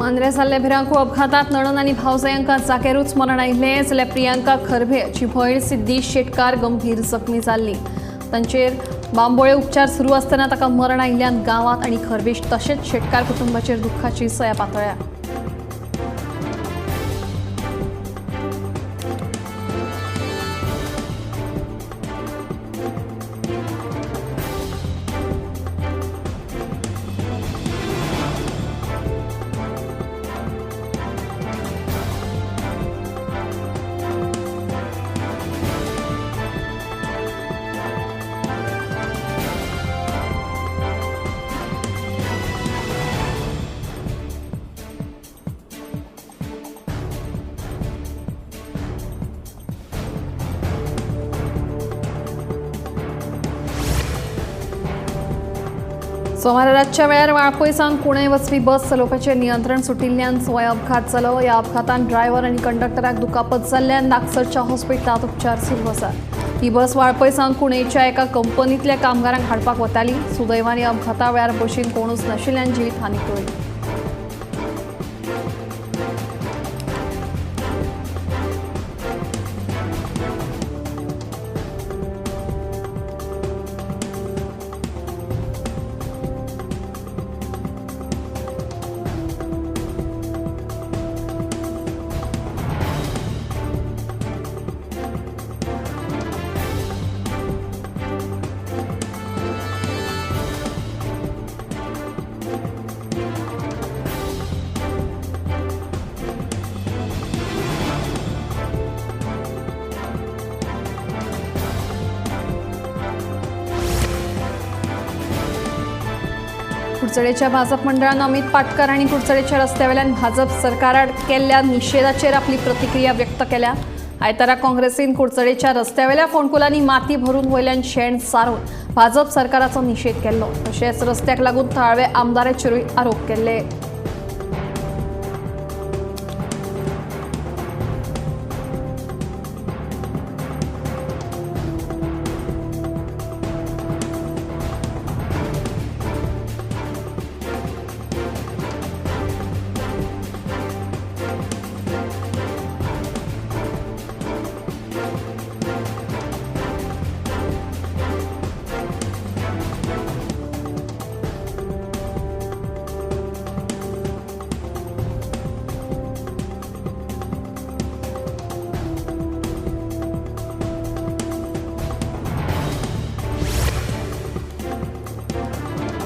मांद्रे जाल्ल्या भिरांकूळ अपघातात नणंद आनी भावजयांका जाग्यारूच मरण आयिल्लें, जाल्यार प्रियांका खरबे हाची भयण सिद्धी शेटकार गंभीर जखमी जाल्ली। तांचेर बांबोळे उपचार सुरू आसतना ताका मरण आयिल्ल्यान गांवांत आनी खरबे तशेंच शेटकार कुटुंबाचेर दुख्खाची सया पातळ्ळ्या। सोमारा रातच्या वेळार वाळपय सावन पुणे वचपी बस चलोवपाचें नियंत्रण सुटिल्ल्यान स्वय अपघात जालो। ह्या अपघातान ड्रायव्हर आनी कंडक्टराक दुखापत जाल्ल्यान नागसरच्या हॉस्पिटलांत उपचार सुरू आसात। ही बस वाळपय सावन पुणेच्या एका कंपनींतल्या कामगारांक हाडपाक वताली। सुदैवान ह्या अपघाता वेळार बशीन कोणूच नाशिल्ल्यान जिवीत हानी टळ्ळी। कुडचडेच्या भाजप मंडळान अमित पाटकर आनी कुडचडेच्या रस्त्यावेल्यान भाजप सरकारान केल्ल्या निशेधाचेर आपली प्रतिक्रिया व्यक्त केल्या। आयतारा काँग्रेसीन कुडचडेच्या रस्त्यावेल्या फोंडकुलांनी माती भरून वयल्यान शेण सारून भाजप सरकाराचो निशेध केल्लो। तशेंच रस्त्याक लागून थळावे आमदाराचेरूय आरोप केल्ले।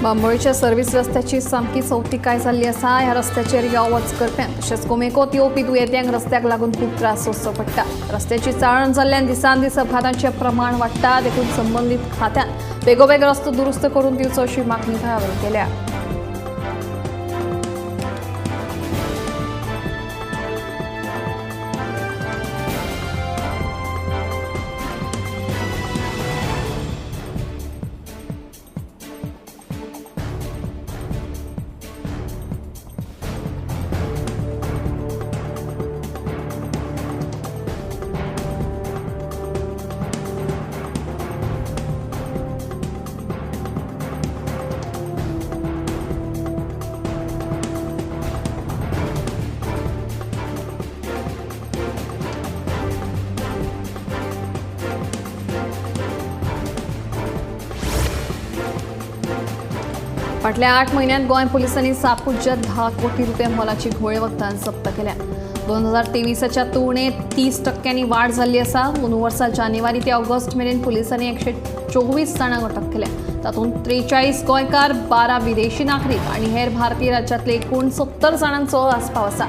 बांबोळीच्या सर्व्हिस रस्त्याची सामकी चवतिकाय जाल्ली आसा। ह्या रस्त्याचेर यो वच करप्यांक तशेंच गोमेकोत येवपी दुयेंत्यांक रस्त्याक लागून खूब त्रास सोंसचो पडटा। रस्त्याची चाळण जाल्ल्यान दिसान दीस अपघातांचें प्रमाण वाडटा। देखून संबंदीत खात्यान बेगोबेग रस्तो दुरुस्त करून दिवचो अशी मागणी थळाव्यांनी केल्या। फाटल्या 8 म्हयन्यांत गोंय पुलिसांनी 7.10 कोटी रुपया मोलाची घोळे वखदां जप्त केल्या। 2023च्या तुळनेत 30% वाड जाल्ली आसा। अंदू वर्सा जानेवारी ते ऑगस्ट मेरेन पुलिसांनी 124 जाणांक अटक केल्या। तातूंत 43 गोंयकार, 12 विदेशी नागरीक आनी हेर भारतीय राज्यांतले एकूण 70 जाणांचो आस्पाव आसा।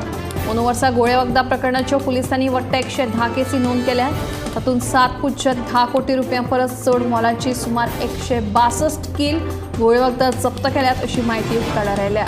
अंदू वर्सा घोळे वखदां प्रकरणाच्यो पुलिसांनी वट्ट 110 केसी नोंद केल्या। तातूंत 7.10 कोटी रुपयां परस चड मोलाची सुमार 162 कील घोळे वखदां जप्त केल्यात अशी म्हायती उक्ताडार आयल्या।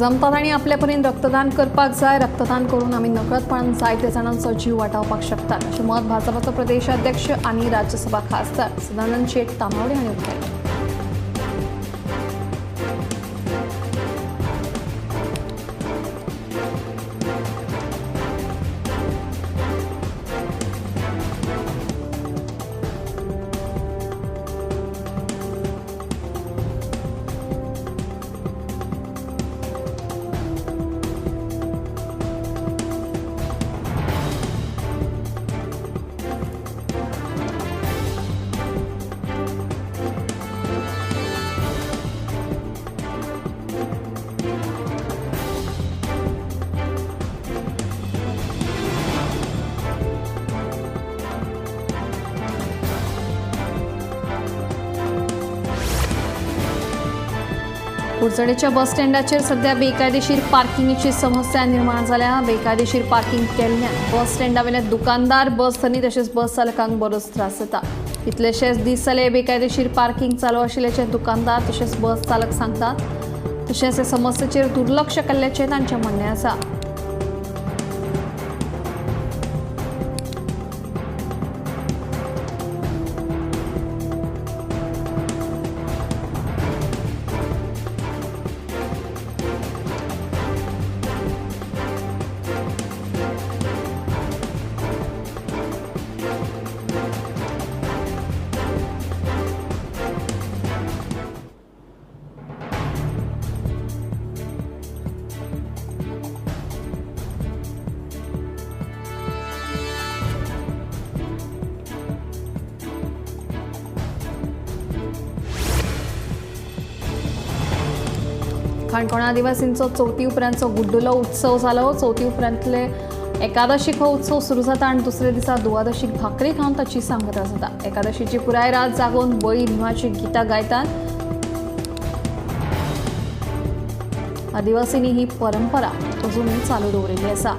जमता तांणी आपल्या परीन रक्तदान करपाक जाय. रक्तदान करून आमी नकळतपणान जायते जाणांचो जीव वाटावपाक शकतात अशें मत भाजपाचो प्रदेशाध्यक्ष आनी राज्यसभा खासदार सदानंद शेट तानावडे हांणी उक्तायलें. कुडचडेच्या बस स्टँडाचेर सध्या बेकायदेशीर पार्किंगेची समस्या निर्माण जाल्या. बेकायदेशीर पार्किंग केल्ल्यान बस स्टँडावेल्या दुकानदार, बस धनी तशेंच बस चालकांक बरोच त्रास जाता. कितलेशेच दीस जाले बेकायदेशीर पार्किंग चालू आशिल्ल्याचें दुकानदार तशेंच बस चालक सांगतात. तशेंच हे समस्येचेर दुर्लक्ष केल्ल्याचें तांचें म्हणणें आसा. काणकोण आदिवासींचो चवथी उपरांतचो गुड्डुलो उत्सव जालो. चवथी उपरांतले एकादशीक हो उत्सव सुरू जाता आनी दुसऱ्या दिसा दुवादशीक भाकरी खावन ताची सांगता जाता. एकादशीची पुराय रात जागोवन बळी भीमाची गितां गायतात. आदिवासींनी ही परंपरा अजूनय चालू दवरिल्ली आसा.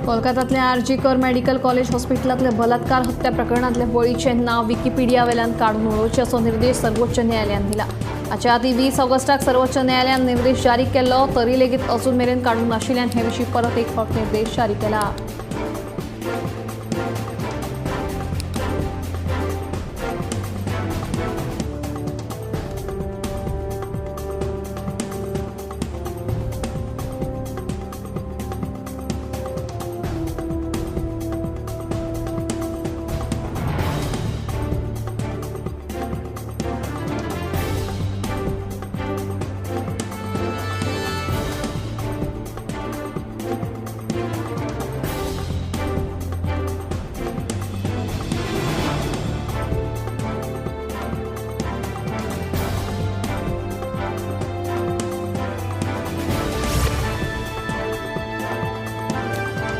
कोलकातातल्या आरजी कर मेडिकल कॉलेज हॉस्पिटलांतले बलात्कार हत्या प्रकरणांतले बळीचें नांव विकिपीडिया वेल्यान काडून उडोवचें असो निर्देश सर्वोच्च न्यायालयान दिला. हाचे आदीं 20 ऑगस्टाक सर्वोच्च न्यायालयान निर्देश जारी केल्लो, तरी लेगीत अजून मेरेन काडूंक नाशिल्ल्यान हे विशीं परत एक फावट निर्देश जारी केला.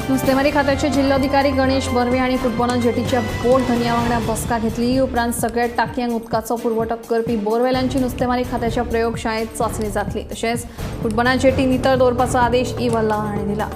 नुस्तेमारी खात्याचे जिल्लोधिकारी गणेश बर्वे हांणी फुटबॉला जेटीच्या बोट धनया वांगडा बसका घेतली. उपरांत सगळ्या टाकयांक उदकाचो पुरवठो करपी बोरवेलांची नुस्तेमारी खात्याच्या प्रयोगशाळेत चांचणी जातली. तशेंच फुटबॉला जेटी नितळ दवरपाचो आदेश ई वल्ला हांणी दिला.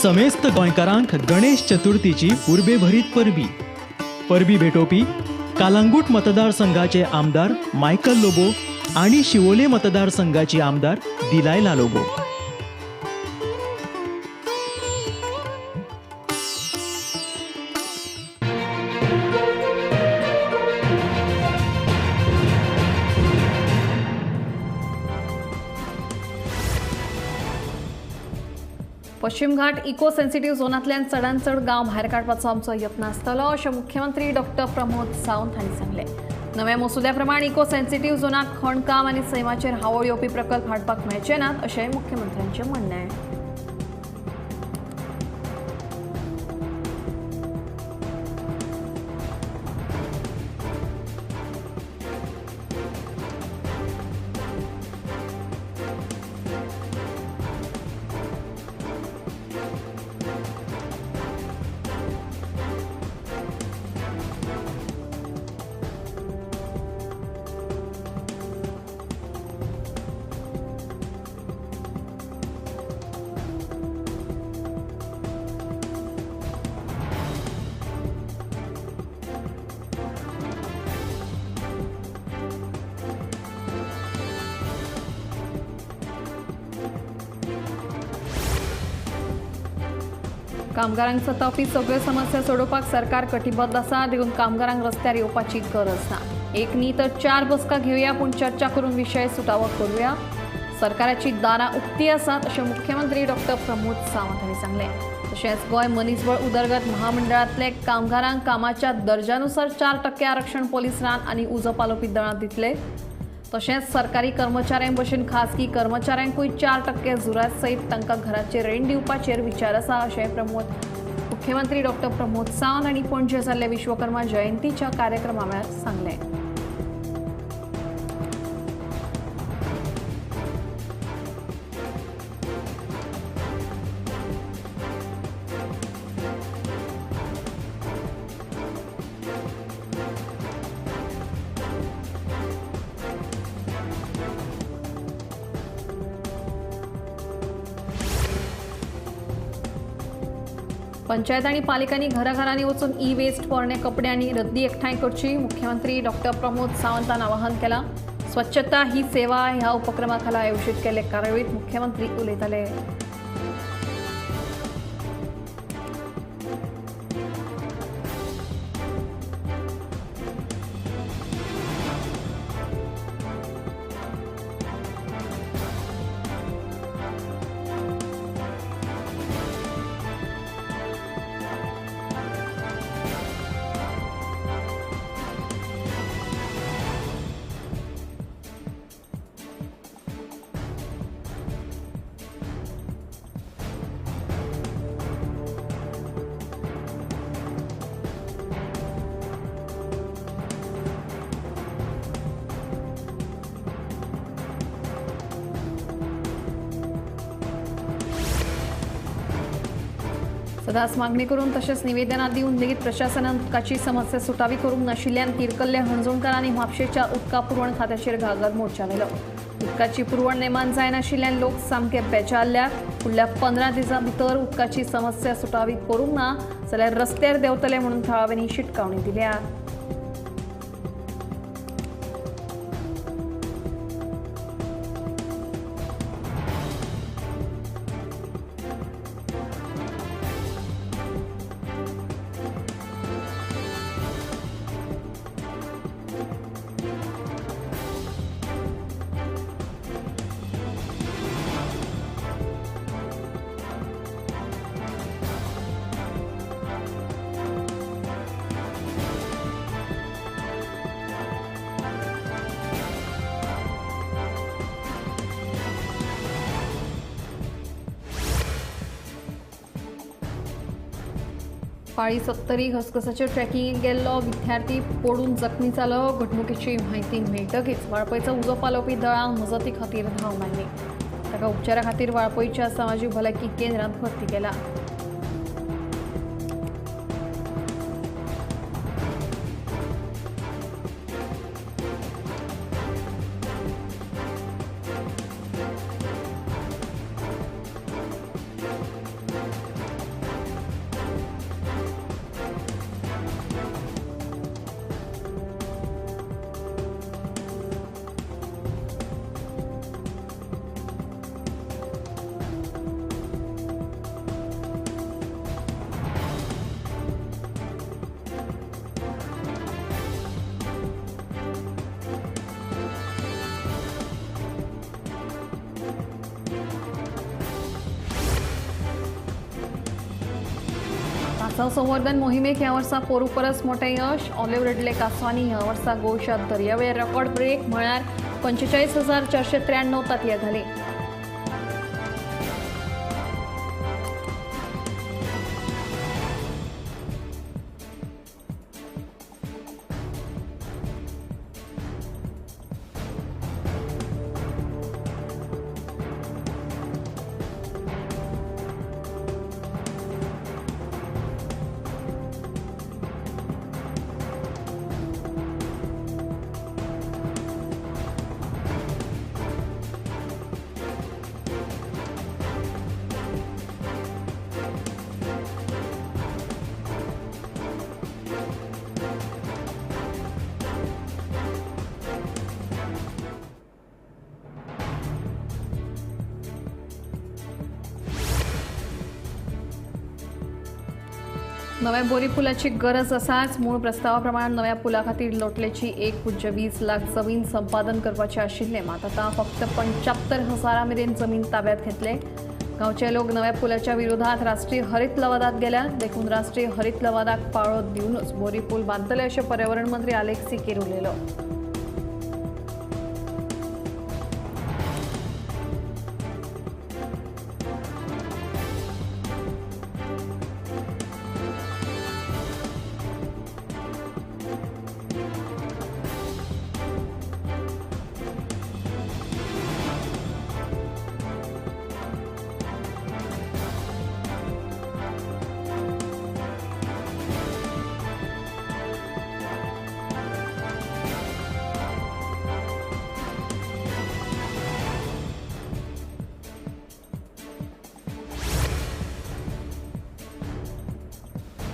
समेस्त गोंयकारांक गणेश चतुर्थीची उर्बेभरीत परबी. परबी भेटोवपी कालांगूट मतदारसंघाचे आमदार मायकल लोबो आणि शिवोले मतदारसंघाची आमदार दिलायला लोबो. पश्चिम घाट इको सेन्सिटिव्ह झोनांतल्यान चडांत चड गांव भायर काडपाचो आमचो यत्न आसतलो अशें मुख्यमंत्री डॉक्टर प्रमोद सावंत हांणी सांगलें. नव्या मसुद्या प्रमाण इको सेन्सिटिव्ह झोनाक खणकाम आनी सैमाचेर हावळ येवपी प्रकल्प हाडपाक मेळचे नात अशें मुख्यमंत्र्यांचें म्हणणें. कामगारांक सतावपी सगळ्यो समस्या सोडोवपाक सरकार कटिबद्ध आसा, देखून कामगारांक रस्त्यार येवपाची गरज ना. एक न्ही तर 4 बसका घेवया, पूण चर्चा करून विशय सुटावो करुया. सरकाराची दारां उक्ती आसात अशें मुख्यमंत्री डॉक्टर प्रमोद सावंत हांणी सांगलें. तशेंच गोंय मनीसबळ उदरगत महामंडळांतले कामगारांक कामाच्या दर्जानुसार 4% आरक्षण पोलीस रान आनी उजो पालोवपी दळांत दितले. तशेंच सरकारी कर्मचाऱ्यां भशेन खासगी कर्मचाऱ्यांकूय 4% जुरात सयत तांकां घराचेर रीण दिवपाचेर विचार आसा अशें मुख्यमंत्री डॉक्टर प्रमोद सावंत हांणी पणजे जाल्ल्या विश्वकर्मा जयंतीच्या कार्यक्रमा वेळार सांगलें. पंचायत आनी पालिकांनी घराघरांनी वचून ई वेस्ट पोरणे कपडे आनी रद्दी एकठांय करची मुख्यमंत्री डॉक्टर प्रमोद सावंतान आवाहन केलां. स्वच्छता ही सेवा ह्या उपक्रमा खाला आयोजीत केल्ले कार्यावळींत मुख्यमंत्री उलयताले. सदांच मागणी करून तशेंच निवेदनां दिवन लेगीत प्रशासनान उदकाची समस्या सुटावी करूंक नाशिल्ल्यान तिरकल्ले हणजूणकारांनी म्हापशेच्या उदका पुरवण खात्याचेर घागर मोर्चा व्हेलो. उदकाची पुरवण नेमान जायनाशिल्ल्यान लोक सामके बेजारल्यात. फुडल्या 15 दिसां भितर उदकाची समस्या सुटावी करूंक ना जाल्यार रस्त्यार देंवतले म्हणून थळाव्यांनी शिटकावणी दिल्या. पाळी 70 घसघसाचेर ट्रेकिंगेक गेल्लो विद्यार्थी पडून जखमी जालो. घडणुकेची म्हायती मेळटकीच वाळपयचो उजो पालोवपी दळान मजती खातीर धांव मारली. ताका उपचारा खातीर वाळपयच्या समाजीक भलायकी केंद्रांत भरती केला. कांसव संवर्धन मोहिमेक ह्या वर्सा पोरू परस मोठें यश. ऑलिव्ह रिडले कांसवांनी ह्या वर्सा गोंयच्या दर्यावेळेर रेकॉर्ड ब्रेक म्हळ्यार 45,493 तांतयां घालीं. नव्या बोरी पुलाची गरज आसाच. मूळ प्रस्तावा प्रमाण नव्या पुला खातीर लोटलेची 1.20 लाख जमीन संपादन करपाचें आशिल्लें, मात आतां फक्त 75,000 मेरेन जमीन ताब्यात घेतले. गांवचे लोक नव्या पुलाच्या विरोधात राष्ट्रीय हरित लवादात गेल्या, देखून राष्ट्रीय हरित लवादाक पाळो दिवनूच बोरी पूल बांदतले अशें पर्यावरण मंत्री आलेक्स सिकेर उलयलो.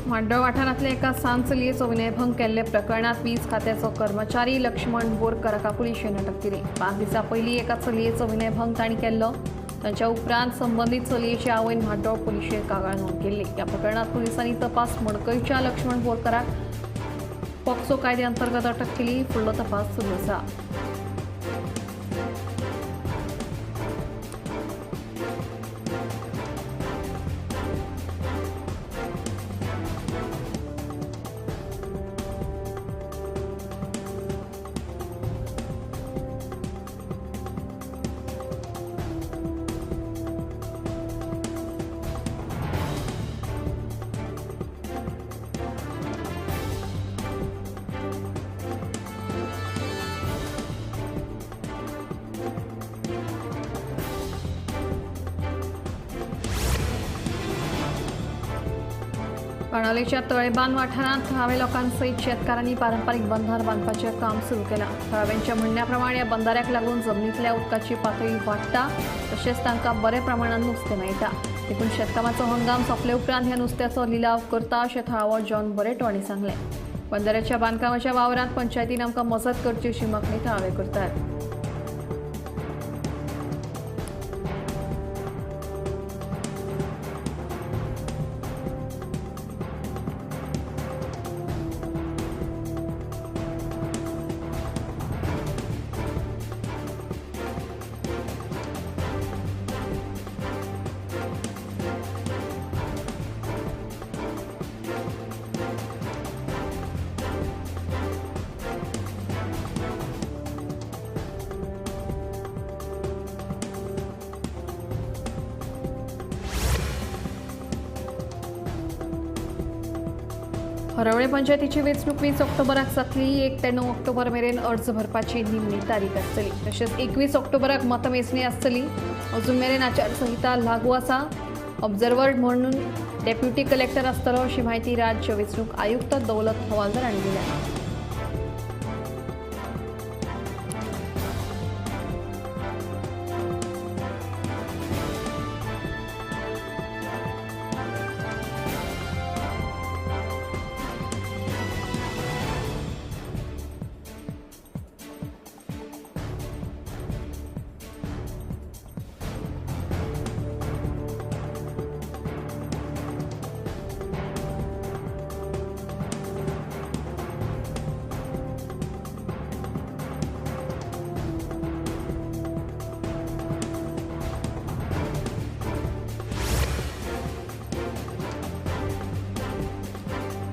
माड्डोळ वाठारांतल्या एका सान चलयेचो विनयभंग केल्ले प्रकरणांत वीज खात्याचो कर्मचारी लक्ष्मण बोरकर हाका पुलिशेन अटक केली. 5 दिसां पयलीं एका चलयेचो विनयभंग तांणी केल्लो. तांच्या उपरांत संबंदीत चलयेची आवयन माड्डोळ पुलिशेर कागाळ नोंद केल्ली. ह्या प्रकरणांत पुलिसांनी तपास मडकयच्या लक्ष्मण बोरकराक पॉक्सो कायद्या अंतर्गत अटक केली. फुडलो तपास सुरू आसा. बाणावलेच्या तळेबांद वाठारांत थळाव्या लोकांसयत शेतकारांनी पारंपारीक बंधार बांदपाचें काम सुरू केलां. थळाव्यांच्या म्हणण्या प्रमाण ह्या बंधाऱ्याक लागून जमनींतल्या उदकाची पातळी वाडटा, तशेंच तांकां बऱ्या प्रमाणांत नुस्तें मेळटा. देखून शेतकामाचो हंगाम सोंपले उपरांत ह्या नुस्त्याचो लिलाव करता अशें थळावो जॉन बरेटो हांणी सांगलें. बंधाऱ्याच्या बांदकामाच्या वावरांत पंचायतीन आमकां मजत करची अशी मागणी थळावे करतात. हरवळे पंचायतीची वेंचणूक 20 ऑक्टोबराक जातली. 1 ते 9 ऑक्टोबर मेरेन अर्ज भरपाची निमणी तारीख आसतली. तशेंच 21 ऑक्टोबराक मतमेजणी आसतली. अजून मेरेन आचारसंहिता लागू आसा. ऑब्जर्वर म्हणून डेप्युटी कलेक्टर आसतलो अशी म्हायती राज्य वेंचणूक आयुक्त दौलत हवालदार हांणी दिल्या.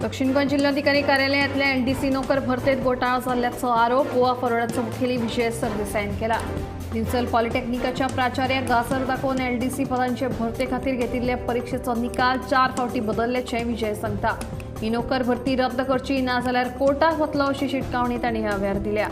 दक्षिण गोंय जिल्हाधिकारी कार्यालयांतल्या एलडीसी नोकर भरतेत घोटाळो जाल्ल्याचो आरोप गोवा फॉरवर्डाचो मुखेली विजय सरदेसायान केला। दिवचल पॉलिटेक्निकाच्या प्राचार्याक गासर दाखोवन एलडीसी पदांचे भरते खातीर घेतिल्ल्या परिक्षेचो निकाल 4 फावटी बदलल्याचें विजय सांगता। ही नोकर भरती रद्द करची ना जाल्यार कोर्टाक वतलो अशी शिटकावणी तांणी ह्या वेळार दिल्या।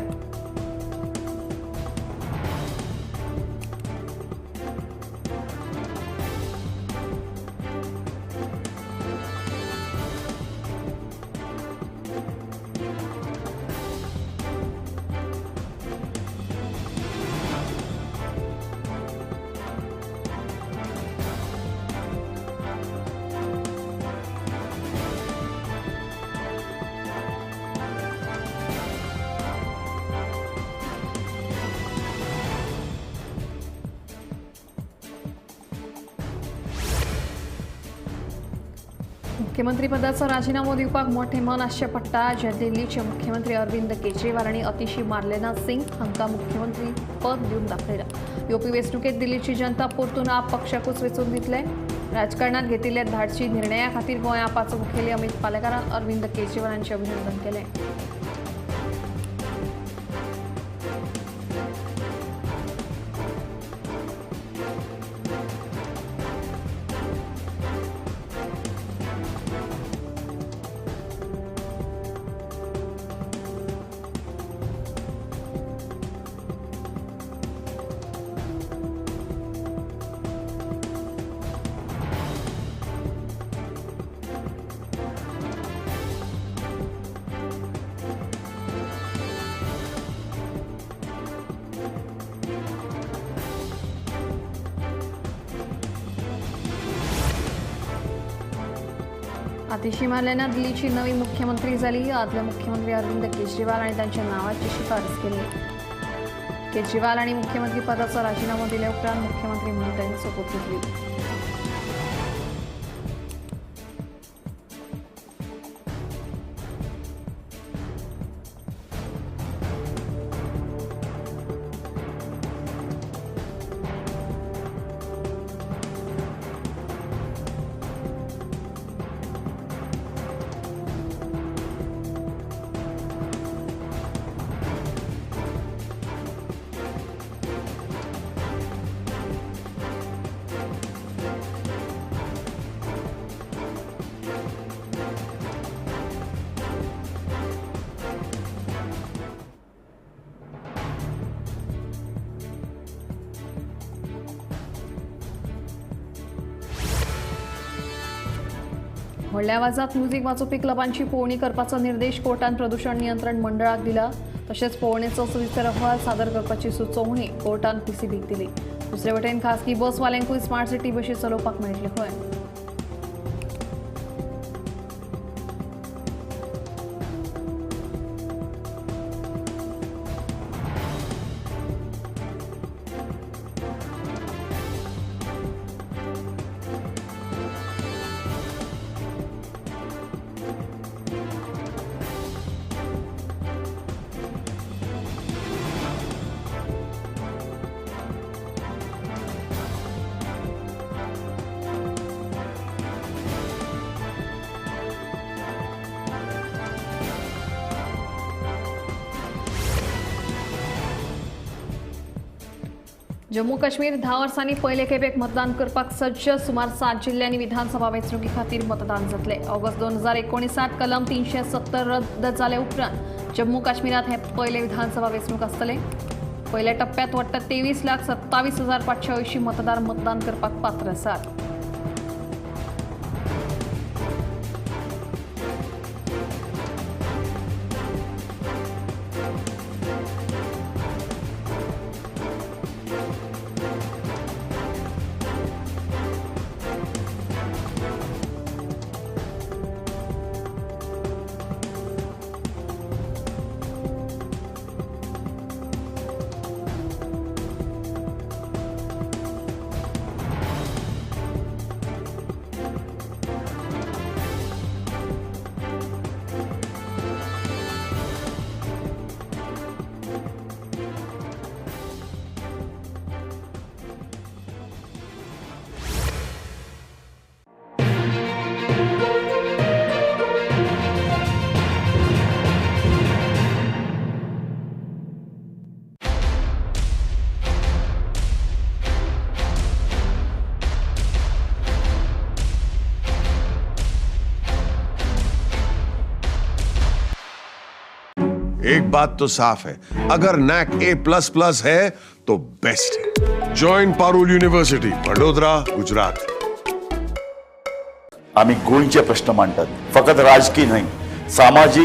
मुख्यमंत्रीपदाचो राजीनामो दिवपाक मोठें मन आसचें पडटा, जे दिल्लीचे मुख्यमंत्री अरविंद केजरीवाल आनी अतिशी मार्लेना सिंग हांकां मुख्यमंत्री पद दिवन दाखयलां। येवपी वेंचणुकेंत दिल्लीची जनता परतून आप पक्षाकूच वेंचून दितले। राजकारणांत घेतिल्ल्या धाडशी निर्णया खातीर गोंय आपाचो मुखेली अमित पालेकारान अरविंद केजरीवाल हांचें अभिनंदन केलें। आतिशी मार्लेना दिल्लीची नवी मुख्यमंत्री जाली। आदले मुख्यमंत्री अरविंद केजरीवाल आनी तांच्या नांवाची शिफारस केली। केजरीवाल आनी मुख्यमंत्री पदाचो राजीनामो दिले उपरांत मुख्यमंत्री म्हणून तांणी सोपूत घेतली। व्हडल्या आवाजात म्युझिक वाजोवपी क्लबांची पळोवणी करपाचो निर्देश कोर्टान प्रदूषण नियंत्रण मंडळाक दिला। तशेंच पळोवणेचो सविस्तर अहवाल सादर करपाची सुचोवणी कोर्टान पीसीबीक दिली। दुसरे वटेन खासगी बसवाल्यांकूय स्मार्ट सिटी बशी चलोवपाक मेळटल्यो खंय। जम्मू काश्मीर 10 वर्सांनी पयले खेपेक मतदान करपाक सज्ज। सुमार 7 जिल्ल्यांनी विधानसभा वेंचणुके खातीर मतदान जातलें। ऑगस्ट 2019 कलम 370 रद्द जाले उपरांत जम्मू काश्मीरात हे पयले विधानसभा वेंचणूक आसतले। पयल्या टप्प्यात वट्ट 23,27,580 मतदार मतदान करपाक पात्र आसात। एक बात तो साफ है, अगर नैक A++ है तो बेस्ट है। Join Parul university, Vadodara, Gujarat. आमी गोंयचे प्रश्न मांडटात, फकत राजकी न्हय, सामाजीक।